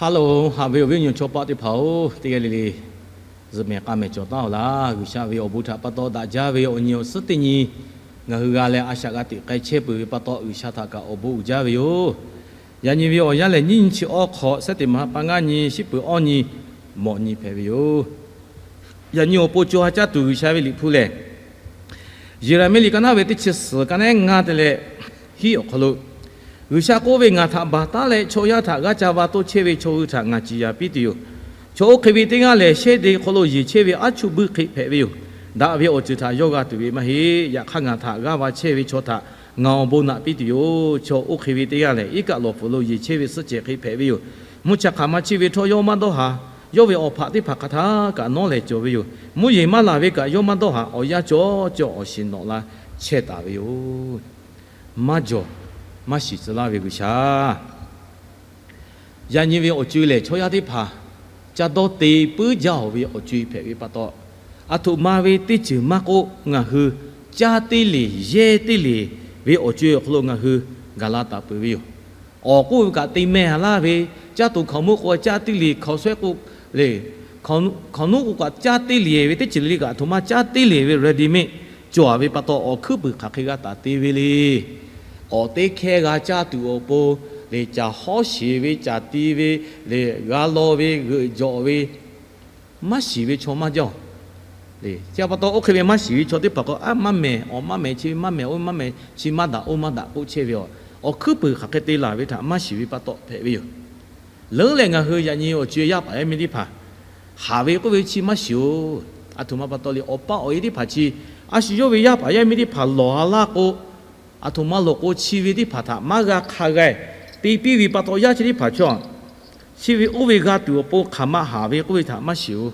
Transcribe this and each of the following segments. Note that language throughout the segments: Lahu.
Ha loˬ, haꞈ ve awˬ viˉ awˬ nyi chaw paˆ teˇ hpaˍ-oˬ, teˇ g'aˇ le le zuhꞈ mehˍ k'a mehˍ cawˬ taˉ-oˬ laˇ. G'uiˬsha ve awˬ bon htaꞈ pa taw daꞈ jaˇ ve awˬ nyi awˬ suhˉ teˇ nyi ngaˬ hui g'a leh a shaꞈ g'a teꞈ k'ai chehˇ peuˬ ve pa taw, G'uiˬsha htaꞈ kaꞈ awˬ bon uiˍ jaˇ ve yoˬ. Yaꞈ nyi ve awˬ yanˇ lehˬ, nyiˇ nyi chi awˇ hk'awꞈ, September ha pa ngaˇ nyi, shiˉ peuˬ awˇ nyi, mawꞈ nyi hpehꞈ ve yoˬ. Yaꞈ nyi awˬ pon co ha caˇ tuˬ G'uiˬsha ve Liꞈ hpu lehˬ, Yeˍraˍmiˆ liꞈ ka naˉ ve teˇ chi suhˍ ka neˉ ngaˇ te leh hiˉ awˬ hk'aw lo, G'uiˬsha k'oˆ ve, Ngaˬ htaꞈ baˬ taˉ leh chaw yaˇ htaꞈ g'aˇ ca va toˇ chehˇ ve chaw hui htaꞈ ngaˬ ciˍ yanˍ piˇ tuˬ yoˬ. Chaw oˇ hk'e ve teˇ g'aˇ lehˬ, shehˇ de hk'aw lo yeˬ chehˇ ve aˉ chuˇ buiˇ hk'e hpehꞈ ve yoˬ. Daꞈ ve awˬ ceuˬ htaꞈ yawˇ g'a tuˬ ve maˇ heˆ. Yaꞈ hk'aˇ, ngaˬ htaꞈ g'aˇ va chehˇ ve chaw htaꞈ ngaˬ awˬ bon naꞈ piˇ tuˬ yoˬ. Chaw oˇ hk'e ve teˇ g'aˇ lehˬ, iˉ kaˆ lawˬ pfuhˍ lo yeˬ chehˇ ve suhˆ cehˬ hk'e hpehꞈ ve yoˬ. Mvuhˇ cha hk'aˬ ma chiˇ ve htawˇ yawˇ maˇ dawˇ haˍ. Yawˇ ve awˬ hpaꞈ teˇ hpaˍ hk'aˬ htaˇ kaꞈ nawˉ lehˬ cawˬ ve yoˬ. Mvuhˇ yeˬ maˇ laˬ ve kaꞈ yawˇ maˇ dawˇ haˍ. Awˬ yanˇ cawˬ cawˬ awˬ shiˍ nawꞈ la chehˇ taˍ ve yoˬ. Maˇ jawˬ maˇ shiˍ tcuh laˇ ve G'uiˬsha, yaꞈ nyi ve awˬ co-e lehˬ, chaw yaˇ teˇ hpaˍ ca dawˇ te puiˉ jaˇ-oˬ ve awˬ co-e hpehꞈ ve pa taw, aˬ htoꞈ ma ve teˇ ceuˬ maˇ k'oˆ, ngaˬ hui caˇ teˇ leˬ yehˇ teˇ leˬ ve awˬ co-e awˬ hk'aw lo ngaˬ hui gaˬ la taˍ peuˬ ve yoˬ. Awˬ k'oˆ ve kaꞈ te meh laˇ ve, caˇ tuˬ hkaoˍmonˇ k'o caˇ teˇ leˬ, hkaoˍ shawehˆ k'o le, hkaoˍ nuˆ k'o kaꞈ caˇ teˇ leˬ ve teˇ ceuˬ le le kaꞈ, aˬ htoꞈ ma caˇ teˇ leˬ ve ready-made cawˬ ve pa taw, awˬ hkuiˉ puiˍ hk'aˬ hk'e g'a taˍ te ve le. Awˬ teˇ hkehˇ g'a caˇ tuˬ awˬ pon le, caˬ hawˉ sheˍ ve, caˬ ti ve le, g'a law ve, g'euꞈ jawꞈ ve, maˇ shiˍ ve chaw maˇ jaˇ-oˬ. Chi pa taw, oˇ hk'e ve maˇ shiˍ ve chaw teˇ hpaˍ k'o, aˉ, maˇ mehˍ, awˬ maˇ mehˍ chi ve maˇ mehˍ, oˇ maˇ mehˍ chi maˇ daꞈ, oˇ maˇ daꞈ k'oˆ chehˇ ve yoˬ. Awˬ hkuiˉ puiˍ hk'aˬ hk'e te laˬ ve htaꞈ maˇ shiˍ ve pa taw hpehꞈ ve yoˬ. Leuˉ leh ngaˬ hui yaꞈ nyi awˬ co-e yaˇ paˍ yaˇ miˇ teˇ hpaˍ haˍ ve k'oˆ ve chi maˇ shiˍ-oˬ. Aˬ htoꞈ ma pa taw le, awˬ pa awˬ e teˇ hpaˍ chi a shu yawˇ ve yaˇ paˍ yaˇ miˇ teˇ hpaˍ lawˬ ha laˇ k'o, aˬ htoꞈ ma lawˬ k'o, chi ve teˇ hpaˍ htaꞈ maˇ g'a hk'a g'a te piˇ ve pa taw, yaˇ chi teˇ hpaˍ chaw chi ve oˇ ve g'a tuˬ awˬ pon hk'aˬ ma haˍ ve k'oˆ ve htaꞈ maˇ shiˍ-oˬ.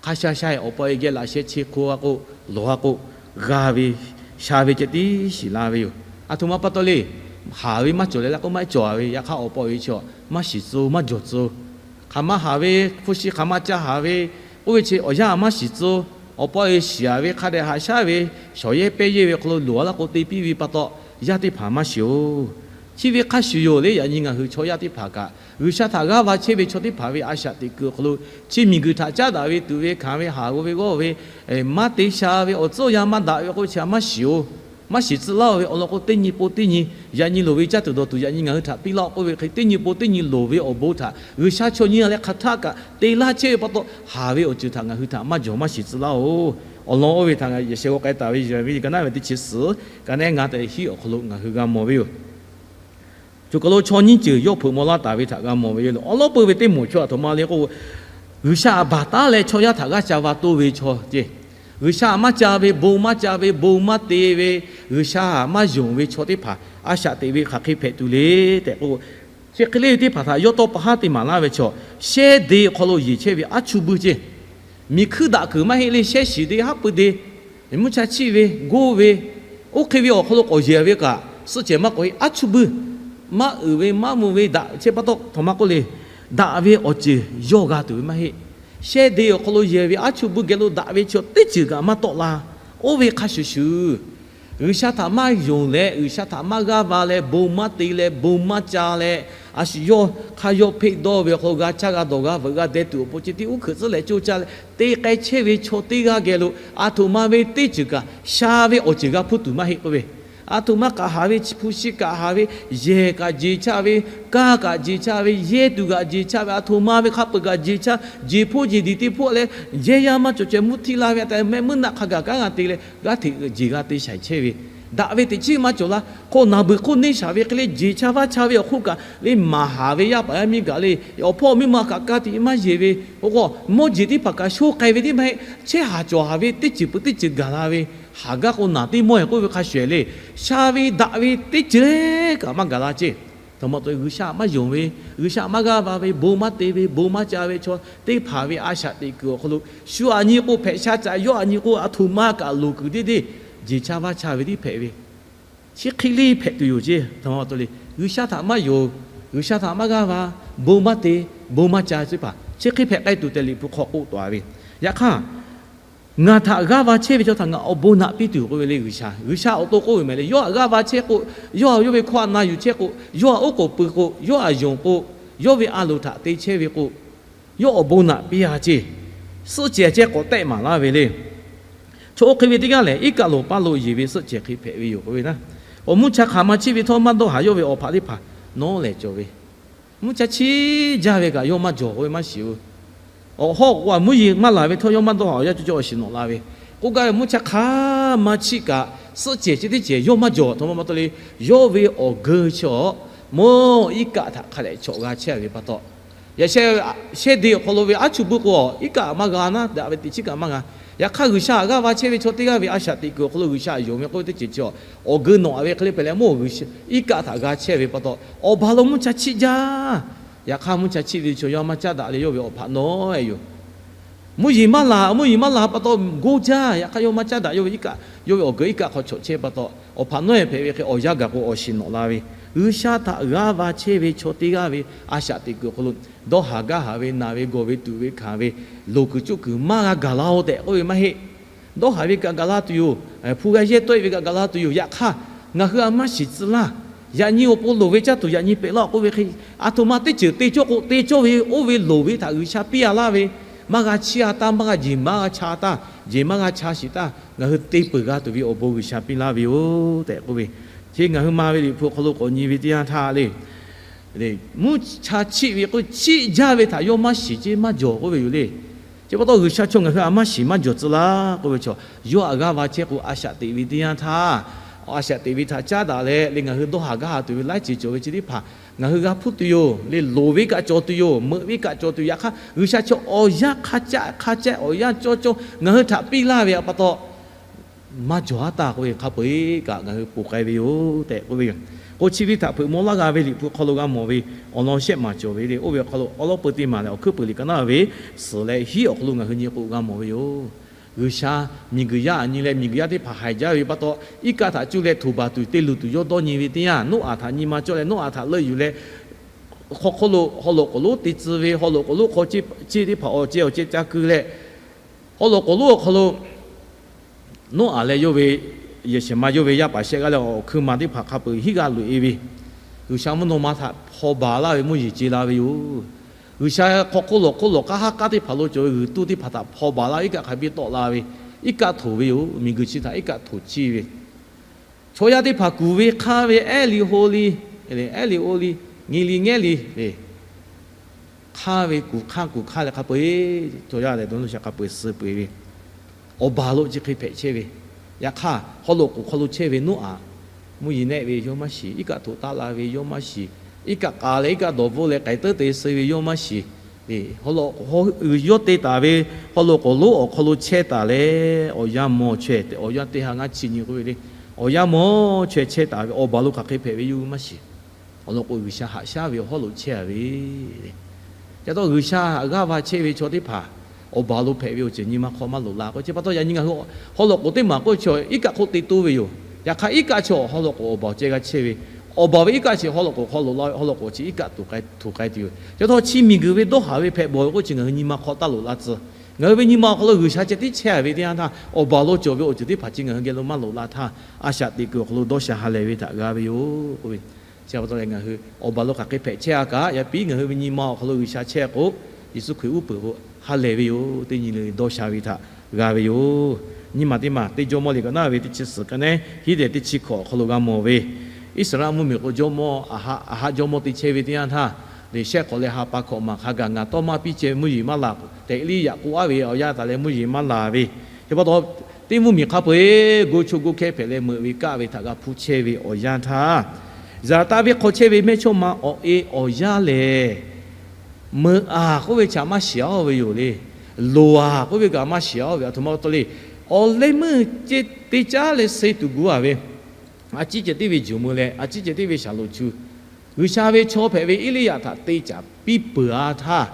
Hk'a sha sha-e awˬ pa e geh laꞈ sheh chi hk'o g'a k'o, lawˬ g'a k'o, g'a ve sha ve ceh tiˉ shiˍ la ve yoˬ. Aˬ htoꞈ ma pa taw le, haˍ ve maˇ cawˬ leh laˇ k'o maˇ cawˬ ve, yaꞈ hk'aˇ awˬ pa awˬ e chi maˇ shiˍ tcuh, maˇ jawˬ tcuh. Hk'aˬ ma haˍ ve, hpu shi hk'aˬ ma ca haˍ ve k'oˆ ve chi awˬ yanˇ maˇ shiˍ tcuh. Awˬ pa awˬ e shiˍ-a ve hk'a dehꞈ haꞈ shaˉ ve, shawˍ yehˇ pehˇ yehˇ ve hk'aw lo loˬ-a laˇ k'o te piˇ ve pa taw, yaˇ teˇ hpaˍ maˇ shiˍ-oˬ. Chi ve hk'a shuˍ yoˬ le, yaꞈ nyi ngaˬ hui chaw yaˇ teˇ hpaˍ kaꞈ G'uiˬsha htaꞈ g'aˇ va chehˇ ve chaw teˇ hpaˍ ve a shaꞈ teꞈ kuiˬ awˬ hk'aw lo, chi miˬguiˬ htaꞈ caˉ daꞈ ve, tuꞈ ve, hkanˍ ve, haˍ g'awˇ ve g'awˇ ve, maˇ te sha ve, awˬ tcuhˉ awˬ yanˇ maˇ daꞈ ve k'oˆ ve chi maˇ shiˍ-oˬ. Maˇ shiˍ tcuh laˇ-oˬ ve awˬ lawn k'o, teˇ nyi po teˇ nyi, yaꞈ nyi loˍ ve caˇ tuˬ dawˬ tuˬ yaꞈ nyi ngaˬ hui htaꞈ piˇ laˇ-oˬ k'oˆ ve hk'e, teˇ nyi po teˇ nyi loˍ ve awˬ bon htaꞈ G'uiˬsha chaw nyi leh hk'aˬ htaˇ kaꞈ te laˇ chehˇ ve pa taw, haˍ ve awˬ ceuˬ htaꞈ ngaˬ hui htaꞈ maˇ jawˬ maˇ shiˍ tcuh laˇ-oˬ. Awˬ lawn oˇ ve htaꞈ yaꞈ sheh g'aw k'ai taˍ ve Yeˍraˍmiˆ liꞈ ka naˉ ve teˇ chi suhˍ ka neˉ ngaˇ te hiˉ awˬ hk'aw lo ngaˬ hui g'a mawˬ ve yoˬ. Choˬ kaˬ lo chaw nyiˇ ceuˬ yawˇ hpeuꞈ maw laˇ taˍ ve htaꞈ g'a mawˬ ve yoˬ. Awˬ lawn peuˬ ve teˇ moˍ chaw aˬ htoꞈ ma le k'o, G'uiˬsha htaꞈ baˬ taˉ leh chaw yaˇ htaꞈ g'aˇ ca va toˇ ve chaw ceh, G'uiˬsha maˇ ca ve, bon maˇ ca ve, bon maˇ te ve, G'uiˬsha maˇ yonˍ ve chaw teˇ hpaˍ a shaꞈ teꞈ ve hk'aˬ hk'e hpehꞈ tuˬ le tehꞈ k'o, chi hk'e le ve teˇ hpaˍ htaꞈ yawˇ tawˇ pa haˉ te maˍ laˇ ve chaw, shehˇ de awˬ hk'aw lo yeˬ chehˇ ve aˉ chuˇ buiˇ ceh, miˬ hkuiˇ daꞈ kuiˬ maˇ heˆ le, shehˇ shiˍ de haˉ pui de, mvuhˇ cha chiˆ ve, goˇ ve, oˇ hk'e ve awˬ hk'aw lo k'awꞈ yeˬ ve kaꞈ, suhˆ cehˬ maˇ k'awꞈ heˆ, aˉ chuˇ buiˇ, maˇ uiˍ ve maˇ mvuh ve daꞈ chehˇ pa taw, aˬ htoꞈ ma k'oˆ le, daꞈ ve awˬ ceuˬ yawˇ g'a tuˬ ve maˇ heˆ. Shehˇ de awˬ hk'aw lo yeˬ ve aˉ chuˇ buiˇ geh lo daꞈ ve chaw teˇ ceuˬ kaꞈ maˇ tawˆ la. Oˇ ve hk'a shuˍ shuˍ, G'uiˬsha htaꞈ maˇ yonˍ leh, G'uiˬsha htaꞈ maˇ g'aˇ va leh, bon maˇ te leh, bon maˇ ca leh, a shu yawˇ hk'aˇ yawˇ hpeˆ dawˇ ve awˬ hk'aw lo g'a caˇ g'a dawˬ g'a veuꞈ g'a deh tuˬ awˬ pon ceh tiˉ uˉ hkeuꞈ tcuhˉ leh coˇ caˇ leh te k'ai chehˇ ve chaw teˇ g'aˇ geh lo, aˬ htoꞈ ma ve teˇ ceuˬ kaꞈ sha ve awˬ ceuˬ g'a hpuˇ tuˬ maˇ heˆ k'oˆ ve, aˬ htoꞈ ma kaꞈ haˍ ve, hpu shi kaꞈ haˍ ve, yehˬ kaꞈ jeˬ chaˇ ve, kaˇ kaꞈ jeˬ chaˇ ve, yehˇ tuˬ kaꞈ jeˬ chaˇ ve, aˬ htoꞈ ma ve hk'a peuˬ kaꞈ jeˬ chaˇ, jeˬ hpoˆ jeˬ diˬ te hpoˆ leh, yehˇ yaˇ maˇ cawˬ ceh mvuhˇ htiˇ la ve, a tehꞈ mehˆ meuˇ naˆ hk'a gaˬ kanˉ g'a te leh g'aˇ hteꞈ jeˬ g'a te shaiˍ chehˇ ve, daꞈ ve teꞈ chiˉ maˇ cawˬ la. Hk'aw naˬ beuˬ hk'oˆ neˇ shaˍ ve hk'e le, jeˬ chaˇ vaˇ chaˇ ve awˬ hk'oˆ kaꞈ le, maˍ haˍ ve yaˇ paˍ yaˇ miˇ kaꞈ le, awˬ hpawˇ miˇ ma kaꞈ ka tiꞈ maˇ yeˬ ve, oˇ k'o mawˇ jeˬ teˇ hpaˍ kaꞈ sho k'ai ve teˇ maˇ heˆ. Chehˇ haˍ cawˬ haˍ ve teˇ ceuˬ peuˬ teˇ ceuˬ gaˬ la ve, haˍ gaˇ k'o naˬ teˇ mawˇ e k'oˆ ve hk'a shuˍ le, sha ve daꞈ ve teˇ ceuˬ kaꞈ maˇ gaˬ la ceh. Aˬ htoꞈ ma k'o G'uiˬsha maˇ yonˍ ve, G'uiˬsha maˇ g'aˇ va ve, bon maˇ te ve, bon maˇ ca ve chaw teˇ hpaˍ ve a shaꞈ teꞈ kuiˬ awˬ hk'aw lo, shu aˬ nyi k'o hpehꞈ sha caꞈ, yawˇ aˬ nyi k'o aˬ htoꞈ ma kaꞈ loˍ kuiˬ deˇ deˇ, jeˬ chaˇ vaˇ chaˇ ve tiˉ hpehꞈ ve, chi hk'e le hpehꞈ tuˬ yoˬ ceh. Aˬ htoꞈ ma k'o le, G'uiˬsha htaꞈ maˇ yonˍ, G'uiˬsha htaꞈ maˇ g'aˇ va, bon maˇ te, bon maˇ ca ve teˇ hpaˍ chi hk'e hpehꞈ k'ai tuˬ tehꞈ Liꞈ hpu hk'aw k'oˆ taˍ ve. Yaꞈ hk'aˇ, ngaˬ htaꞈ g'aˇ va chehˇ ve chaw htaꞈ ngaˬ awˬ bon naꞈ piˇ tuˬ k'oˆ ve le G'uiˬsha. G'uiˬsha awˬ to k'oˆ ve mehˍ le, yawˇ htaꞈ g'aˇ va chehˇ k'o, yawˇ htaꞈ yawˇ ve hkawˇ htaꞈ na yuˬ chehˇ k'o, yawˇ htaꞈ oˉ k'oˍ pui k'o, yawˇ htaꞈ yonˍ k'o, yawˇ ve a loˍ htaꞈ te chehˇ ve k'o, yawˇ awˬ bon naꞈ piˇ a ceˇ. Suhˆ cehˬ ceh k'awꞈ tehˆ maˍ laˇ ve le. Chaw oˇ hk'e ve teˇ g'aˇ lehˬ, iˉ kaˆ loˍ paˇ lo yeˬ ve suhˆ cehˬ hk'e hpehꞈ ve yoˬ k'oˆ ve naˆ. Awˬ mvuhˇ cha hk'aˬ ma chiˆ ve htawˇ maˇ dawˇ haˍ yawˇ ve awˬ hpaꞈ teˇ hpaˍ nawˉ lehˍ cawˬ ve. Mvuhˇ cha chiˆ jaˇ ve kaꞈ yawˇ maˇ jawˬ k'oˆ ve maˇ shiˍ oˬ. Awˬ hawˉ k'o a mvuhˇ yeˬ maˇ laˬ ve htawˇ yawˇ maˇ dawˇ haˍ, awˬ yanˇ cawˇ cawˇ awˬ shiˍ nawꞈ la ve. K'oˆ gaˇ ve mvuhˇ cha hk'aˬ ma chiˆ kaꞈ suhˆ cehˬ chi teˇ cehˬ yawˇ maˇ jawˬ. Aˬ htoꞈ ma pa taw le, yawˇ ve awˬ geu chi awˬ mawˇ iˉ kaˆ htaꞈ hk'a dehꞈ chawꞈ g'a chehˇ ve pa taw, yaꞈ sheh, shehˇ de awˬ hk'aw lo ve aˉ chuˇ buiˇ k'o, iˉ kaˆ maˇ g'a naˉ daꞈ ve teꞈ chiˉ kaꞈ maˇ g'a. Yaꞈ hk'aˇ G'uiˬsha htaꞈ g'aˇ va chehˇ ve chaw teˇ g'aˇ ve a shaꞈ teꞈ kuiˬ awˬ hk'aw lo G'uiˬsha yonˍ ve k'oˆ ve teˇ ceuˬ chi awˬ geu nawꞈ ve hk'e le hpehꞈ leh mawˇ G'uiˬsha iˉ kaˆ htaꞈ g'a chehˇ ve pa taw, awˬ baˬ lo mvuhˇ cha chiˆ jaˇ. Yaꞈ hk'aˇ mvuhˇ cha chiˆ ve chaw yawˇ maˇ caˉ daꞈ leh yawˇ ve awˬ hpaꞈ nawˉ e yoˬ. Mvuhˇ yeˬ maˇ laˬ, mvuhˇ yeˬ maˇ laˬ pa taw goˇ jaˇ. Yaꞈ hk'aˇ yawˇ maˇ caˉ daꞈ, yawˇ ve iˉ kaˆ, yawˇ ve awˬ geu iˉ kaˆ hk'aw chawꞈ chehˇ pa taw, awˬ hpaꞈ nawˉ e hpehꞈ ve hk'e awˬ yanˇ gaˬ k'o awˬ shiˍ nawꞈ la ve. G'uiˬsha htaꞈ g'aˇ va chehˇ ve chaw teˇ g'aˇ ve a shaꞈ teꞈ kuiˬ awˬ hk'aw lo dawˇ haˍ gaˇ haˍ ve, naˬ ve, gawˬ ve, tuꞈ ve, hkanˍ ve, loˍ kuiˬ cuˇ kuiˬ maˇ g'a gaˬ la-o tehꞈ k'oˆ ve maˇ heˆ. Dawˇ haˍ ve kaꞈ gaˬ la tuˬ yoˬ. Hpu g'a yehˇ tawˆ e ve kaꞈ gaˬ la tuˬ yoˬ. Yaꞈ hk'aˇ, ngaˬ hui a maˇ shiˍ tcuh laˇ. Yaꞈ nyi awˬ pon loˍ ve caˇ tuˬ yaꞈ nyi pehꞈ laˇ k'oˆ ve hk'e, aˬ htoꞈ ma teˇ ceuˬ te cawˇ k'o, te cawˇ ve oˇ ve loˍ ve htaꞈ G'uiˬsha piˇ a laˇ ve, maˇ g'a chiˇ a taˇ, maˇ g'a jeˬ maˇ g'a cha taˇ, jeˬ maˇ g'a cha shiˍ taˇ, ngaˬ hui te peuˬ g'a tuˬ ve awˬ bon G'uiˬsha piˇ laˇ ve yoˬ tehꞈ k'oˆ ve. Chi ngaˬ hui ma ve Liꞈ hpu awˬ hk'aw lo k'awꞈ nyi ve teˇ yanˇ htaˇ le, mvuhˇ cha chiˆ ve k'o, chiˆ jaˇ ve htaꞈ yawˇ maˇ shiˍ ceˇ maˇ jawˬ k'oˆ ve yoˬ le. Chi pa taw G'uiˬsha chaw ngaˬ hui a maˇ shiˍ maˇ jawˬ tcuh laˇ k'oˆ ve chaw, yawˇ htaꞈ g'aˇ va chehˇ k'o, a shaꞈ teꞈ ve teˇ yanˇ htaˇ, a shaꞈ teꞈ ve htaꞈ caˉ daꞈ leh le ngaˬ hui dawˇ haˍ gaˇ haˍ tuˬ ve laiˉ ceuˬ cawˬ ve chi teˇ hpaˍ ngaˬ hui g'a hpuˇ tuˬ yoˬ le. Loˍ ve kaꞈ cawˬ tuˬ yoˬ. Meuꞈ ve kaꞈ cawˬ tuˬ. Yaꞈ hk'aˇ, G'uiˬsha chaw awˬ yanˇ hk'a caˆ hk'a caˆ awˬ yanˇ cawˇ cawˇ ngaˬ hui htaꞈ piˇ laˇ ve pa taw, maˇ jawˬ a taˇ k'oˆ ve hk'a peu-eˬ kaꞈ ngaˬ hui ponˬ k'ai ve yoˬ tehꞈ k'oˆ ve yoˬ. K'o chi ve htaꞈ hpeuꞈ maw laˇ g'a ve Liꞈ hpu hk'aw lo g'a mawˬ ve awˬ lawn shehˆ maˍ cawˬ ve le. Oˇ ve awˬ hk'aw lo awˉ lawˉ peu teˇ maˬ leh awˬ hkuiˉ peuˬ liꞈ ka naˉ ve suhˍ leh hiˉ awˬ hk'aw lo ngaˬ hui nyi k'o g'a mawˬ ve yoˬ. G'uiˬsha miˬguiˬ yaˇ aꞈ nyi leh miˬguiˬ yaˇ teˇ hpaˍ haiˬ jaˇ ve pa taw, iˉ kaˆ htaꞈ cuˇ leh htoꞈ baˬ tuˬ te luˬ tuˬ yawˇ dawˇ nyi ve teˇ yanˇ, Noˉaꞈ htaꞈ nyi ma cawˇ leh Noˉaꞈ htaꞈ leuˆ yuˬ leh, hk'aw hk'oˆ lo haw loꞈ k'oˍ lonˉ te tcuh ve, haw loꞈ k'oˍ lonˉ hk'aw ceˇ teˇ hpaˍ awˬ ceh awˬ ceh ca keu leh, haw loꞈ k'oˍ lonˉ awˬ hk'aw lo Noˉaꞈ leh yawˇ ve yehˬ shehˍ ma yawˇ ve yaˇ paˍ shehˆ g'aˇ leh awˬ hkui ma teˇ hpaˍ hk'a peu-eˬ hiˉ g'a loꞈ e ve, G'uiˬsha mvuhˇ naw ma htaꞈ hpaw baˬ laˇ ve mvuhˇ yeˬ ce la ve yoˬ. G'uiˬsha hk'aw hk'oˆ lawˬ hk'oˆ lawˬ k'aˉ haˉ k'aˉ teˇ hpaˍ lo cawˬ ve g'uiˬ tuˇ teˇ hpaˍ htaꞈ hpaw baˬ laˇ ve iˉ kaˆ hk'a biˇ tawˆ la ve, iˉ kaˆ htoꞈ ve yoˬ. Miˬguiˬ chi htaꞈ iˉ kaˆ htoꞈ ciˇ ve, chaw yaˇ teˇ hpaˍ kuˬ ve hk'aˇ ve ehˉ li ho li, ehˉ li o li, nyi li ngehˉ li le, hk'aˇ ve kuˬ hk'aˇ kuˬ hk'aˇ leh hk'a peu-eˬ chaw yaˇ leh dawˇ nawˇ sha hk'a peu-eˬ suh peu-eˬ ve, awˬ baˬ lo chi hk'e hpehꞈ chehˇ ve. Yaꞈ hk'aˇ, haw loꞈ k'oˍ hk'aw lo chehˇ ve Noˉaꞈ, mvuhˇ yeˬ nehˆ ve yawˇ maˇ shiˍ, iˉ kaˆ htoꞈ taˆ la ve yawˇ maˇ shiˍ, iˉ kaˆ k'a leh iˉ kaˆ dawˬ bvuhˆ leh k'ai teuˉ te suh ve yawˇ maˇ shiˍ. Yawˇ te taˍ ve haw loꞈ k'oˍ lonˉ awˬ hk'aw lo chehˇ taˍ leh, awˬ yanˇ mawˬ chaweh tehꞈ awˬ yanˇ teˇ ha ngaˇ chi nyi k'oˆ ve le. Awˬ yanˇ mawˬ chaweh chehˇ taˍ ve awˬ baˬ lo hk'aˬ hk'e hpehꞈ ve yoˬ maˇ shiˍ. Awˬ lawn k'o, G'uiˬsha haꞈ shaˉ ve awˬ hawˉ lo chehˇ a ve. Ca taw G'uiˬsha haꞈ g'aˇ va chehˇ ve chaw teˇ hpaˍ awˬ baˬ lo hpehꞈ ve awˬ ceuˬ nyi ma hk'aw maˇ loꞈ la k'o, chi pa taw yaꞈ nyi ngaˬ hui haw loꞈ k'oˍ teˇ maˬ k'oˆ ve chaw iˉ kaˆ hk'oˆ te toˇ ve yoˬ. Yaꞈ hk'aˇ, iˉ kaˆ chi awˬ haw loꞈ k'oˍ awˬ baˬ ceh g'a chehˇ ve, awˬ baˬ ve iˉ kaˆ chi haw loꞈ k'oˍ hk'aw loꞈ la ve, haw loꞈ k'oˍ chi iˉ kaˆ tuˬ k'ai tuˬ k'ai tuˬ yoˬ. Ca taw chi miˬguiˬ ve dawˇ haˍ ve hpehꞈ bawˬ ve k'oˆ chi ngaˬ hui nyi ma hk'aw taˇ loꞈ la tcuh. Ngaˬ hui ve nyi ma awˬ hk'aw lo G'uiˬsha ceh tiˉ chehˇ a ve teˇ yanˇ htaˇ, awˬ baˬ lo cawˬ ve awˬ ceuˬ teˇ hpaˍ chi ngaˬ hui geh lo maˇ loꞈ la htaˇ, a shaꞈ teꞈ kuiˬ awˬ hk'aw lo dawˇ sha ha lehˬ ve htaꞈ g'a ve yoˬ k'oˆ ve. Chi pa taw leh ngaˬ hui awˬ baˬ lo hk'aˬ hk'e hpehꞈ chehˇ a kaꞈ, yaꞈ piˉ ngaˬ hui ve nyi ma awˬ hk'aw lo G'uiˬsha chehˇ k'o, Yeˍsuˆ Hkriꞈ uˉ peunˍ k'o ha lehˬ ve yoˬ. Teˇ nyi le dawˇ sha ve htaꞈ g'a ve yoˬ. Nyiˇ maˬ teˇ maˬ teˇ jawˇmawˇ liꞈ ka naˉ ve teˇ chi suhˍ ka nehˉ hiˉ dehꞈ teˇ chi hkawꞈ awˬ hk'aw lo g'a mawˬ ve, Iˉsaˍreˍlaˆ mvuhˇmiˬ k'o jawˇmawˇ Aˍhaˆ, Aˍhaˆ jawˇmawˇ te chehˇ ve teˇ yanˇ htaˇ, le shehˆ hk'awꞈ leh ha pa hkawꞈ maˬ hk'a gaˬ ngaˬ tawˇ maˇ piˇ ceh ve mvuhˇ yeˬ maˇ laˬ tehꞈ, Eˇliˇyaꞈ k'oˆ aˉ ve awˬ yanˇ htaꞈ leh mvuhˇ yeˬ maˇ laˬ ve. Chi pa taw, teˇ mvuhˇmiˬ hk'a peu-eˬ go cho go hkehˇ hpehꞈ leh meuꞈ ve kaˆ ve htaꞈ g'a hpuˇ chehˇ ve awˬ yanˇ htaˇ, Zaˍtaˆ venˇ hk'aw chehˇ ve mehˇchawˇma awˬ e awˬ yaˇ lehˬ, meuꞈ aˬ k'oˆ ve chi maˇ shiˍ a-oˬ ve yoˬ le. Loˍ aˬ k'oˆ ve kaꞈ maˇ shiˍ a-oˬ ve, aˬ htoꞈ ma pa taw le. Awˬ leh meuˇ ceh te caˉ leh suh tuˬ gu a ve, a ciˉ ceh teˇ ve juˬ mui leh a ciˉ ceh teˇ ve shaˍlonˍ chu, G'uiˬsha ve chaw hpehꞈ ve Eˇliˇyaꞈ htaꞈ te caˍ piˇ peuˬ a htaˇ,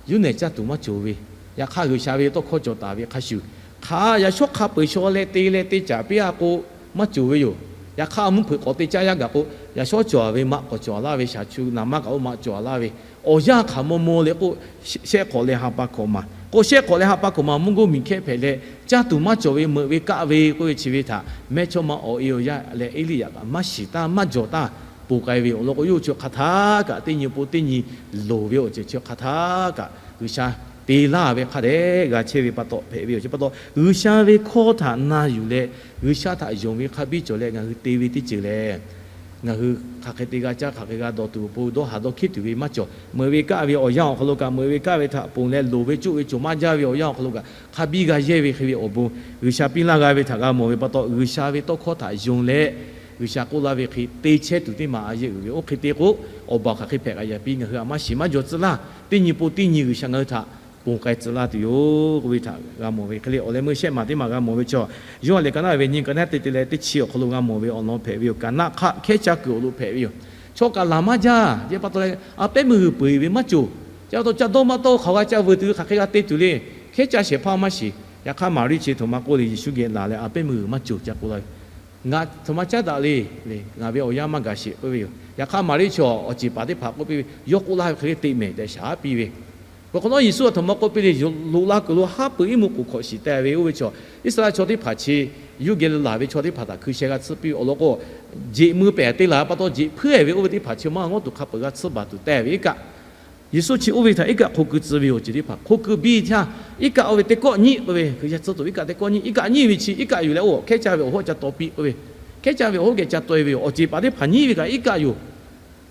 yuˇ nehˬ caˇ tuˬ maˇ cawˬ ve. Yaꞈ hk'aˇ, G'uiˬsha ve tawˇ hkawˇ cawˬ taˍ ve hk'a shuˍ, hk'a yaꞈ shawˉ hk'a peu-eˬ shaw leh te leh te caˍ piˇ a k'o, maˇ cawˬ ve yoˬ. Yaꞈ hk'aˇ, mvuhˇ hpeuꞈ k'awꞈ te caˇ yaˇ gaˬ k'o, yaꞈ shawˉ cawˬ ve maꞈ k'awꞈ cawˬ laˇ ve, shaˍ chu naˍ maˇ kaꞈ oˇ maꞈ cawˬ laˇ ve, awˬ yanˇ hk'aˬ maw maw leh k'o, shehˆ hk'awꞈ leh ha pa hkawꞈ maˬ k'o, shehˆ hk'awꞈ leh ha pa hkawꞈ maˬ mvuhˇ goˇ miˬ hkehˇ hpehꞈ leh, caˇ tuˬ maˇ cawˬ ve meuꞈ ve kaˆ ve k'oˆ ve chi ve htaꞈ mehˇchawˇma awˬ e awˬ yaˇ leh Eˇliˇyaꞈ kaꞈ maˇ shiˍ taˇ maˇ jawˬ taˇ. ponˬ k'ai ve awˬ lawn k'o, yawˇ hui chi hk'aˬ htaˇ kaꞈ teˇ nyi pon teˇ nyi loˍ ve awˬ ceuˬ chi hk'aˬ htaˇ kaꞈ G'uiˬsha te laˇ ve hk'a dehꞈ g'a chehˇ ve pa taw hpehꞈ ve yoˬ. Chi pa taw G'uiˬsha ve hkawˇ htaꞈ na yuˬ leh, G'uiˬsha htaꞈ yonˍ ve hk'a biˇ cawˬ leh ngaˬ hui te ve teˇ ceuˬ lehˬ, ngaˬ hui hk'aˬ hk'e te g'a caˇ, hk'aˬ hk'e g'a dawˬ tuˬ awˬ pon dawˇ haˍ dawˇ hkiˉ tuˬ ve maˇ cawˬ. Meuꞈ ve kaˆ ve awˬ yanˇ awˬ hk'aw lo kaꞈ, meuꞈ ve kaˆ ve htaꞈ ponˬ leh loˍ ve coˆ ve cawˬ maˇ jaˇ ve awˬ yanˇ awˬ hk'aw lo kaꞈ, hk'a biˇ g'a yehˇ ve hk'e ve awˬ bon G'uiˬsha piˇ laˇ g'a ve htaꞈ g'a mawˬ ve pa taw, G'uiˬsha ve tawˇ hkawˇ htaꞈ yonˍ leh, G'uiˬsha k'oˆ laˇ ve hk'e te chehˇ tuˬ teˇ maˬ a yehˇ uiˍ ve. Oˇ hk'e te k'o, awˬ baˬ hk'aˬ hk'e hpehꞈ k'ai yaꞈ piˇ, ngaˬ hui a maˇ shiˍ maˇ jawˬ tcuh laˇ. Teˇ nyi pon teˇ nyi G'uiˬsha ngaˬ hui htaꞈ ponˬ k'ai tcuh laˇ tuˬ yoˬ k'oˆ ve htaꞈ g'a mawˬ ve hk'e le. Awˬ leh meuˇ shehˆ maˬ teˇ maˬ g'a mawˬ ve chaw, Yoˇhanˬ lehˬ ka naˆ ve nyi ka naˆ teˇ te leh teˇ chi awˬ hk'aw lo g'a mawˬ ve awˬ lawn hpehꞈ ve yoˬ. Kaˍnaˆ hk'aˆ hkehˉ caˇ kuiˬ awˬ lo hpehꞈ ve yoˬ. Chaw kaꞈ laˬ maˇ jaˇ. Yehˬ pa taw leh a pehˉ meuˇ g'uiˬ peu eˬ ve maˇ cawˬ. Chi pa taw ca dawˇ maˇ tawˇ hk'aˬ g'a ca vuiˬ tuˬ ve hk'aˬ hk'e g'a te tuˬ le. Hkehˉ caˇ shehˍ hpaˇ maˇ shiˍ. Yaꞈ hk'aˇ Maˍriˆ chi htoꞈ ma k'oˆ le, Yeˍsuˆ geh laˬ leh a pehˉ meuˇ g'uiˬ maˇ cawˬ ca k'oˆ laˇ ve, Ngaˬ htoꞈ ma caˉ daꞈ le le, ngaˬ ve awˬ yanˇ maˇ gaˬ sheˍ k'oˆ ve yoˬ. Yaꞈ hk'aˇ Maˍriˆ chi awˬ ceˬ paˍ teˇ hpaˍ k'oˆ piˇ ve, Yawˇ k'oˆ laˇ ve hk'e le te mehˍ tehꞈ shaˍ piˇ ve. Peuˬ hk'awꞈ nawˉ Yeˍsuˆ a htoꞈ ma k'oˆ piˇ le, loꞈ la kuiˬ lo haˉ pui iˉ muꞈ k'oˍ hkawꞈ shiˍ teh ve oˇ ve chaw, Iˉsaˍreˍlaˆ chaw teˇ hpaˍ chi yawˇ geh lo laˬ ve chaw teˇ hpaˍ htaꞈ hkui sheh g'a tsuhˇ piˇ ve awˬ lawn k'o, jeꞈ mui pehˍ te laˬ pa taw jeꞈ hpuiˉ ve oˇ ve teˇ hpaˍ chi maˇ g'a ngawˉ tuˬ hk'a peu-eˬ g'a tsuhˇ baˬ tuˬ teh ve iˉ kaˆ. Yeˍsuˆ chi oˇ ve htaꞈ iˉ kaˆ hk'o keu tcuh ve awˬ ceuˬ teˇ hpaˍ hk'o keu biˇ htaˇ, iˉ kaˆ oˇ ve teˇ kawˆ nyiˉ k'oˆ ve, hkui sheh tsuhˇ tuˬ iˉ kaˆ teˇ kawˆ nyiˉ, iˉ kaˆ nyiˉ ve chi iˉ kaˆ yuˬ leh oˇ hkehˉ caˇ ve awˬ hoˉ ca taw piˇ k'oˆ ve, hkehˉ caˇ ve awˬ hoˉ geh ca taw e ve yoˬ. Awˬ ceˬ paˍ teˇ hpaˍ nyiˉ ve kaꞈ iˉ kaˆ yoˬ.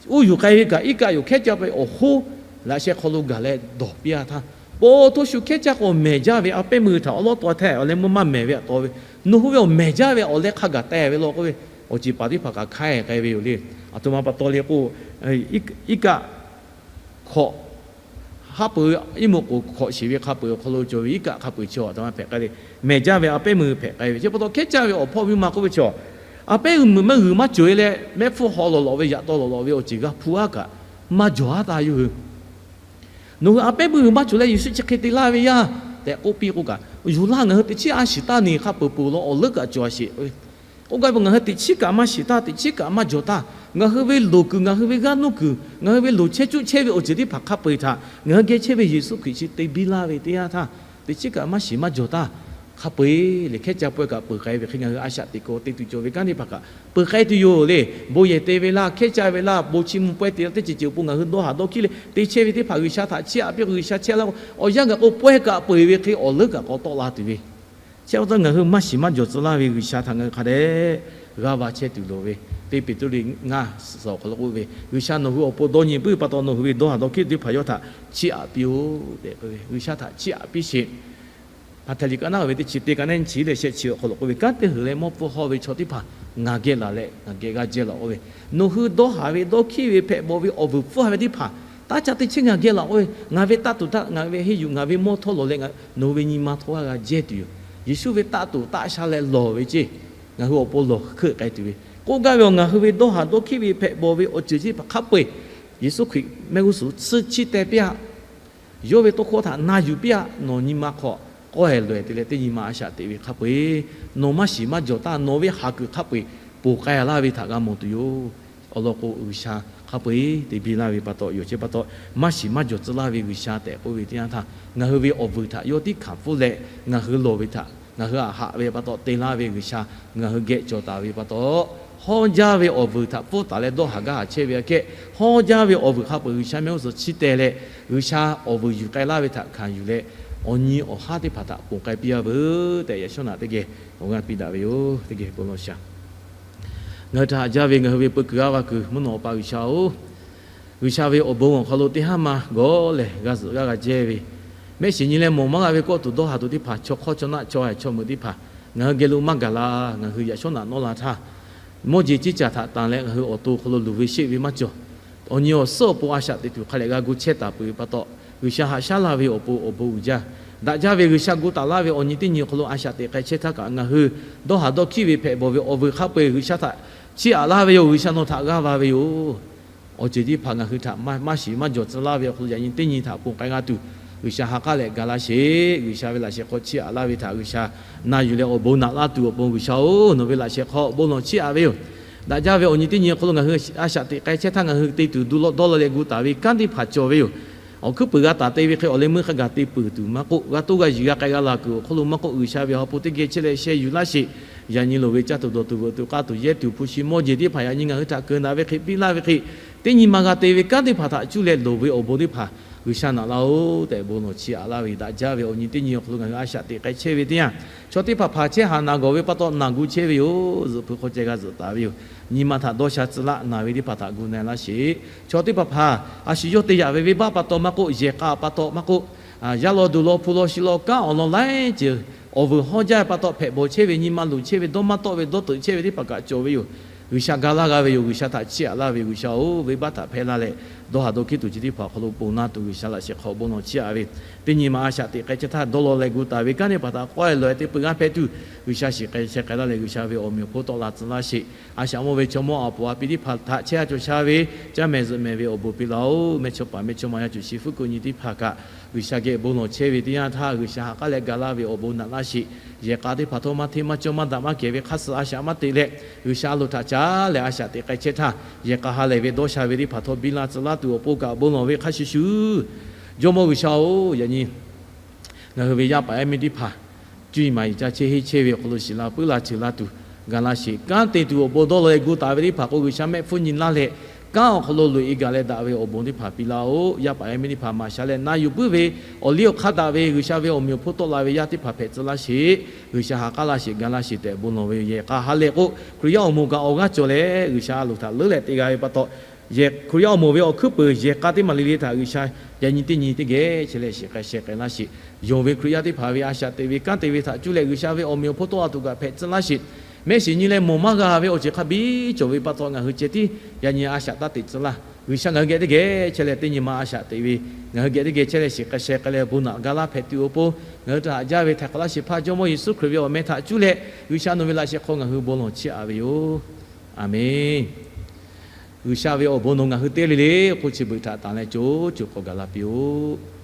Oˇ yuˬ k'ai ve kaꞈ iˉ kaˆ yoˬ. Hkehˉ caˇ ve awˬ hoˉ laꞈ sheh hk'aw lo gaˬ leh dawˬ piˇ a htaˇ, po htoˇ shu hkehˉ caˇ k'o mehˍ jaˇ ve a pehˉ meuˇ htaꞈ awˉ lawˉ taw hteˇ awˬ leh meuˇ maˇ mehˍ ve aꞈ taw ve, nawˬ hui ve awˬ mehˍ jaˇ ve awˬ leh hk'a gaˬ teh ve law k'oˆ ve, awˬ ceˬ paˍ teˇ hpaˍ kaꞈ hk'aiˉ k'ai ve yoˬ le. A htoꞈ ma pa taw le k'o, iˉ kaˆ hkawꞈ haˉ pui iˉ muꞈ k'oˍ hkawꞈ shiˍ ve hk'a peu-eˬ awˬ hk'aw lo cawˬ ve iˉ kaˆ hk'a peu-eˬ chi a htoꞈ ma hpehꞈ k'ai le. Mehˍ jaˇ ve a pehˉ meuˇ hpehꞈ k'ai ve. Chi pa taw hkehˉ caˇ ve awˬ hpawˇ miˇ ma k'oˆ ve chaw, a pehˉ meuˇ maˇ g'uiˬ maˇ cawˬ e leh mehˆ hpfuhˇ haw lawˬ lawꞈ ve yaꞈ taw lawˬ lawꞈ ve awˬ ceuˬ g'a hpu aˉ kaꞈ maˇ jawˬ aˉ taˇ yawˇ hui. Nawˬ hui a pehˉ meuˇ g'uiˬ maˇ cawˬ leh Yeˍsuˆ chi hk'e te laˇ ve yaˇ tehꞈ k'oˆ piˇ k'o kaꞈ, yuˬ laˇ ngaˬ hui teꞈ chiˉ a shiˍ taˇ neˬ hk'a peu-eˬ peuˬ law awˬ leuˉ kaꞈ cawˬ a sheˍ. K'oˆ gaˇ ve ngaˬ hui teꞈ chiˉ kaꞈ maˇ shiˍ taˇ, teꞈ chiˉ kaꞈ maˇ jawˬ taˇ. Ngaˬ hui ve loˍ kuiˬ, ngaˬ hui ve g'aˇ nuˇ kuiˬ, ngaˬ hui ve loˍ chehˇ cuˆ chehˇ ve awˬ ceuˬ teˇ hpaˍ hk'a peu-eˬ htaꞈ ngaˬ hui geh chehˇ ve Yeˍsuˆ Hkriꞈ chi te biˇ laˇ ve teˇ yanˇ htaˇ, teꞈ chiˉ kaꞈ maˇ shiˍ maˇ jawˬ taˇ. Hk'a peu-eˬ lehˬ hkehˉ caˇ pawehˇ kaꞈ peuˬ k'ai ve hk'e ngaˬ hui a shaꞈ teꞈ k'o te tuˬ cawˬ ve kanˉ teˇ hpaˍ kaꞈ peuˬ k'ai tuˬ yoˬ le. Bon yehˬ te ve laˇ, hkehˉ caˇ ve laˇ, bon chiˇ mvuh pawehˇ te laˇ, teˇ ceuˬ ceuˬ awˬ pon ngaˬ hui dawˇ haˍ dawˇ hkiˉ leh te chehˇ ve teˇ hpaˍ G'uiˬsha htaꞈ chiˇ aꞈ piˇ, G'uiˬsha chehˇ laˇ k'o awˬ yanˇ gaˬ k'o pawehˇ kaꞈ peu-eˬ ve hk'e awˬ leuˉ kaꞈ k'awꞈ tawˆ la tuˬ ve. Chi pa taw ngaˬ hui maˇ shiˍ maˇ jawˬ tcuh laˇ ve G'uiˬsha htaꞈ ngaˬ hui hk'a dehꞈ g'a va chehˇ tuˬ loˍ ve, teˇ Peˍtruˆ ngaˇ suhˍ awˬ hk'aw lo k'oˆ ve, G'uiˬsha nawˬ hui awˬ pon dawˇ nyi puiˉ pa taw nawˬ hui ve dawˇ haˍ dawˇ hkiˉ teˇ hpaˍ yawˇ htaꞈ chiˇ aꞈ piˇ-oˆ tehꞈ k'oˆ ve, G'uiˬsha htaꞈ chiˇ aꞈ piˇ sheˍ. Hpaˍ htehˍ liꞈ ka naˆ ve teˇ chi teˇ ka naˆ nyiˇ chi leh shehˆ chi awˬ hk'aw lo k'oˆ ve, Kanˉ teˇ heuˬ leh mawˇ pfuhˇ hawˇ ve chaw teˇ hpaˍ ngaˬ geh laˬ leh ngaˬ geh g'a jehˇ lawˬ k'oˆ ve, nawˬ hui dawˇ haˍ ve dawˇ hkiˉ ve hpehꞈ bawˬ ve awˬ vuiˬ pfuhˇ ve teˇ hpaˍ taˇ ca teˇ chiˉ ngaˬ geh laˬ k'oˆ ve, ngaˬ ve taˇ tuˬ taˇ ngaˬ ve henˇ yuˬ ngaˬ ve mawˇ htawˇ lawˬ leh nawˬ hui ve nyi ma htawˇ g'a g'a jehˇ tuˬ yoˬ. Yeˍsuˆ ve taˇ tuˬ taˆ sha leh lawˬ ve ceˇ, ngaˬ hui awˬ pon lawˬ hkeuˆ k'ai tuˬ ve k'oˆ gaˇ ve, awˬ ngaˬ hui ve dawˇ haˍ dawˇ hkiˉ ve hpehꞈ bawˬ ve awˬ ceuˬ chi teˇ hpaˍ hk'a peu-eˬ Yeˍsuˆ Hkriꞈ mehˆ g'uˇ suhˍ tsuhˇ chiˇ teh piˇ-aˆ. Yawˇ ve tawˇ hkawˇ htaꞈ na yuˬ piˇ-aˆ. Nawˬ nyi ma hk'aw k'awehˬ lawehˬ te leh teˇ nyi ma a shaꞈ teꞈ ve hk'a peu-eˬ, nawˬ maˇ shiˍ maˇ jawˬ taˇ, nawˬ ve haˍ kuiˬ hk'a peu-eˬ ponˬ k'ai laˇ ve htaꞈ g'a mawˬ tuˬ yoˬ. Awˬ lawn k'o G'uiˬsha hk'a peu-eˬ te biˇ laˇ ve pa taw yoˬ. Chi pa taw maˇ shiˍ maˇ jawˬ tcuh laˇ ve G'uiˬsha tehꞈ k'oˆ ve teˇ yanˇ htaˇ, ngaˬ hui ve awˬ vuiˬ htaꞈ yawˇ tiˉ hkanˍ pfuhˇ leh ngaˬ hui lawˬ ve htaꞈ ngaˬ hui aꞈ haꞈ ve pa taw te laˇ ve G'uiˬsha ngaˬ hui geh cawˬ taˍ ve pa taw, hawˇ jaˇ ve awˬ vuiˬ htaꞈ pfuhˇ taˍ leh dawˇ haˍ gaˇ haˍ chehˇ ve aꞈ kehˉ, hawˇ jaˇ ve awˬ vuiˬ hk'a peu-eˬ G'uiˬsha mehˆ g'uˇ suhˍ chiˇ teh leh G'uiˬsha awˬ vuiˬ yuˬ k'ai laˇ ve htaꞈ hkanˍ yuˬ leh, awˬ nyi awˬ haˉ teˇ hpaˍ htaꞈ ponˬ k'ai piˇ-a veuˬ tehꞈ yaꞈ shawˉ naꞈ teˇ geh awˬ g'aˇ piˇ daꞈ ve yoˬ. Teˇ geh bon lawˬ shaˍ. Ngaˬ hui htaꞈ haꞈ jaˇ ve ngaˬ hui ve peu kuiˬ g'aˇ va kuiˬ mvuhˇ naw Awˬ pa G'uiˬsha-oˬ, G'uiˬsha ve awˬ bon awˬ hk'aw lo teˇ haˉ ma gawˬ lehˬ g'a zuhꞈ g'aˇ g'a jehˇ ve, mehˆ shiˍ nyi leh mawˬ maˇ g'a ve kawˆ tuˬ dawˇ haˍ tuˬ teˇ hpaˍ, chaw hk'awˇ chaw naˆ chaw haiˬ chaw meuꞈ teˇ hpaˍ ngaˬ hui geh lo maˇ gaˬ la. Ngaˬ hui yaꞈ shawˉ naꞈ nawˇ la htaˇ, mawˇ jeˬ ciˇ caˬ htaꞈ tanˬ leh ngaˬ hui awˬ to hk'aw lo luˬ ve sheˆ ve maˇ cawˬ. Awˬ nyi awˬ suhˉ awˬ pon a shaꞈ teꞈ tuˬ hk'a lehꞈ g'a gu chehˇ taˍ peuˬ ve pa taw, G'uiˬsha haꞈ shaˉ laˇ ve awˬ pon awˬ bon uiˍ jaˇ. Daꞈ jaˇ ve G'uiˬsha gu taˍ laˇ ve awˬ nyi teˇ nyi awˬ hk'aw lo a shaꞈ teꞈ k'ai chehˇ htaˇ kaꞈ, ngaˬ hui dawˇ haˍ dawˇ hkiˉ ve hpehꞈ bawˬ ve awˬ vuiˬ hk'a peu-eˬ G'uiˬsha htaꞈ chiˇ aꞈ laˇ ve yoˬ. G'uiˬsha nawˬ htaꞈ g'aˇ va ve yoˬ. Awˬ ceuˬ teˇ hpaˍ ngaˬ hui htaꞈ maˇ shiˍ maˇ jawˬ tcuh laˇ ve awˬ hk'aw lo yaꞈ nyi teˇ nyi htaꞈ ponˬ k'ai g'a tuˬ, G'uiˬsha ha k'aˉ leh ga laˇ sheˍ. G'uiˬsha ve laꞈ sheh hk'aw chiˇ aꞈ laˇ ve htaꞈ G'uiˬsha na yuˬ leh awˬ bon naꞈ laˇ tuˬ awˬ pon G'uiˬsha-oˬ, nawˬ ve laꞈ sheh hk'aw awˬ bon lawˬ chiˇ aꞈ ve yoˬ. Daꞈ jaˇ ve awˬ nyi teˇ nyi awˬ hk'aw lo ngaˬ hui a shaꞈ teꞈ k'ai chehˇ htaˇ ngaˬ hui te tuˬ dawˇ law leh gu taˍ ve kanˉ teˇ hpaˍ cawˬ ve yoˬ. Awˬ hkuiˉ puiˍ g'a taˍ te ve hk'e awˬ leh meuˇ hk'a gaˬ te peuˬ tuˬ maˇ k'oˆ, g'a toˇ g'a yuˬ g'a k'ai g'a laˬ kuiˬ awˬ hk'aw lo maˇ k'oˆ, G'uiˬsha ve awˬ ha hpu teˇ geh chehˇ leh sheh yuˬ laˇ sheˍ. Yaꞈ nyi loˍ ve caˇ tuˬ dawˬ tuˬ veuꞈ tuˬ k'aˇ tuˬ yehˇ tuˬ hpu shi mawˇ jeˬ teˇ hpaˍ yaꞈ nyi ngaˬ hui htaꞈ keunˍ daꞈ ve hk'e piˇ laˇ ve hk'e, teˇ nyi ma g'a te ve kanˉ teˇ hpaˍ htaꞈ cuˇ leh loˍ ve awˬ bon teˇ hpaˍ G'uiˬsha naꞈ laˇ-oˬ tehꞈ bon lawˬ chiˇ aꞈ laˇ ve yoˬ. Daꞈ jaˇ ve awˬ nyi teˇ nyi awˬ hk'aw lo ngaˬ hui a shaꞈ teꞈ k'ai chehˇ ve teˇ yanˇ, chaw teˇ hpaˍ hpaˍ chehˇ haꞈ naˬ gawˬ ve pa taw naˬ gu chehˇ ve yoˬ. Zuhꞈ hpu hk'aw ceh g'a zuhꞈ taˍ ve yoˬ. Nyi ma htaꞈ dawˇ sha tcuh laˆ, naˬ ve teˇ hpaˍ htaꞈ gu na laˇ sheˍ. Chaw teˇ hpaˍ hpaˍ a shu yawˇ te yaꞈ ve venˇbaˆ pa taw maˇ k'oˆ, yehˬ k'a pa taw maˇ k'oˆ, yaˇ law duˬ law hpu law shi law kanˉ awˬ lawn laiˉ ceuˬ awˬ vuiˬ hawˇ jaˇ ve pa taw hpehꞈ bawˬ chehˇ ve, nyi ma luˬ chehˇ ve, dawˇ maˇ tawˆ ve, dawˇ teuꞈ chehˇ ve teˇ hpaˍ kaꞈ cawˬ ve yoˬ. G'uiˬsha ga laˇ g'a ve yoˬ. G'uiˬsha htaꞈ chiˇ aꞈ laˇ ve yoˬ. G'uiˬsha-oˬ, venˇbaˆ htaꞈ hpehˇ laˇ leh, dawˇ haˍ dawˇ hkiˉ tuˬ chi teˇ hpaˍ awˬ hk'aw lo ponˬ laˇ tuˬ G'uiˬsha laꞈ sheh hk'aw bon lawˬ chiˇ aꞈ ve, teˇ nyi ma a shaꞈ teꞈ k'ai chehˇ htaˇ dawˇ law leh gu taˍ ve kanˉ teˇ hpaˍ htaꞈ k'awehˇ lawˬ-e te peuˬ g'a hpehꞈ tuˬ, G'uiˬsha shiˍ k'ai sheh k'ai laˇ leh G'uiˬsha ve awˬ meꞈ awˬ hponˇ tawˆ la tcuh laˇ sheˍ. A shaꞈ mawˇ ve chaw mawˇ a poˍ a pi teˇ hpaˍ htaꞈ chehˇ a cawˬ sha ve caˇ mehˍ zuhꞈ mehˍ ve awˬ bon piˇ laˇ-oˬ. Mehˇchawˇ paˍ mehˇchawˇma yaˇ cawˬ shi fuˉ kuiˬ nyi teˇ hpaˍ kaꞈ, G'uiˬsha geh bon lawˬ chehˇ ve teˇ yanˇ htaˇ, G'uiˬsha ha k'aˉ leh ga laˇ ve awˬ bon naꞈ laˇ sheˍ. Yehˬ k'a teˇ hpaˍ htawˇ maˇ hteˇ maˇ cawˇ maˇ daꞈ maˇ kehˬ ve hk'aˇ suh a shaꞈ maˇ te leh, G'uiˬsha a loˍ htaꞈ caˉ leh a shaꞈ teꞈ k'ai chehˇ htaˇ, yehˬ k'a ha lehˬ ve dawˇ sha ve teˇ hpaˍ htawˇ biˇ la tcuh laˇ tuˬ awˬ pon kaꞈ bon lawˬ ve hk'a shuˍ shuˍ, Jawˇmawˇ G'uiˬsha-oˬ, yaꞈ nyi ngaˬ hui ve yaˇ paˍ yaˇ miˇ teˇ hpaˍ cuˇ yiˍ maˍ yiˍ ca chehˇ henˇ chehˇ ve awˬ hk'aw lo shiˍ la puiˉ la ceuˬ la tuˬ, ga laˇ sheˍ. Kanˉ te tuˬ awˬ bon dawˇ law e gu taˍ ve teˇ hpaˍ k'o, G'uiˬsha mehˆ hpfuhˇ nyi laˇ leh, kanˉ awˬ hk'aw lo loꞈ e gaˬ leh daꞈ ve awˬ bon teˇ hpaˍ piˇ laˇ-oˬ. Yaˇ paˍ yaˇ miˇ teˇ hpaˍ maˍ sha leh na yuˬ puiˉ ve, awˬ liˇ awˬ hk'aˇ daꞈ ve G'uiˬsha ve awˬ meꞈ awˬ hponˇ tawˆ la ve yaˇ teˇ hpaˍ hpehꞈ tcuh laˇ sheˍ. G'uiˬsha ha k'aˉ laˇ sheˍ, ga laˇ sheˍ tehꞈ bon lawˬ ve yoˬ. Yehˬ k'a ha lehˬ k'o, Hkriꞈ yaˇ awˬ moˍ kaꞈ awˬ g'aˇ cawˬ leh, G'uiˬsha a loˍ htaꞈ leuˉ leh te g'a ve pa taw, Hkriꞈ yaˇ awˬ moˍ ve awˬ hkuiˉ peuˬ yehˬ k'a teˇ maˬ le le htaꞈ G'uiˬsha yaꞈ nyi teˇ nyi teˇ geh chehˇ leh shiˍ k'ai sheh k'ai laˇ sheˍ. Yonˍ ve Hkriꞈ yaˇ teˇ hpaˍ ve a shaꞈ teꞈ ve kanˉ te ve htaꞈ cuˇ leh G'uiˬsha ve awˬ meꞈ awˬ hponˇ tawˆ la tuˬ kaꞈ hpehꞈ tcuh laˇ sheˍ. Mehˆ shiˍ nyi leh mawˬ maˇ g'a ve awˬ ceuˬ hk'a biˇ cawˬ ve pa taw, ngaˬ hui ceh tiˉ yaꞈ nyi a shaꞈ taˇ teꞈ tcuh laˇ. G'uiˬsha ngaˬ hui geh teˇ geh chehˇ leh teˇ nyi ma a shaꞈ teꞈ ve, ngaˬ hui geh teˇ geh chehˇ leh shiˍ k'ai sheh k'ai leh bon naꞈ ga laˇ hpehꞈ tuˬ awˬ pon, ngaˬ hui htaꞈ haꞈ jaˇ ve htaiˍ hk'awꞈ laˇ shehˍ hpaˇ Jawˇmawˇ Yeˍsuˆ Hkriꞈ ve awˬ meh htaꞈ cuˇ leh G'uiˬsha nawˬ ve laꞈ sheh hk'aw ngaˬ hui bon lawˬ chiˇ aꞈ ve yoˬ. Aˍmenˍ. G'uiˬsha ve awˬ bon nawˬ ngaˬ hui teˇ le le k'oˆ chi beuꞈ htaꞈ tanˍ leh co co k'awꞈ gaˬ la piˇ-oˆ.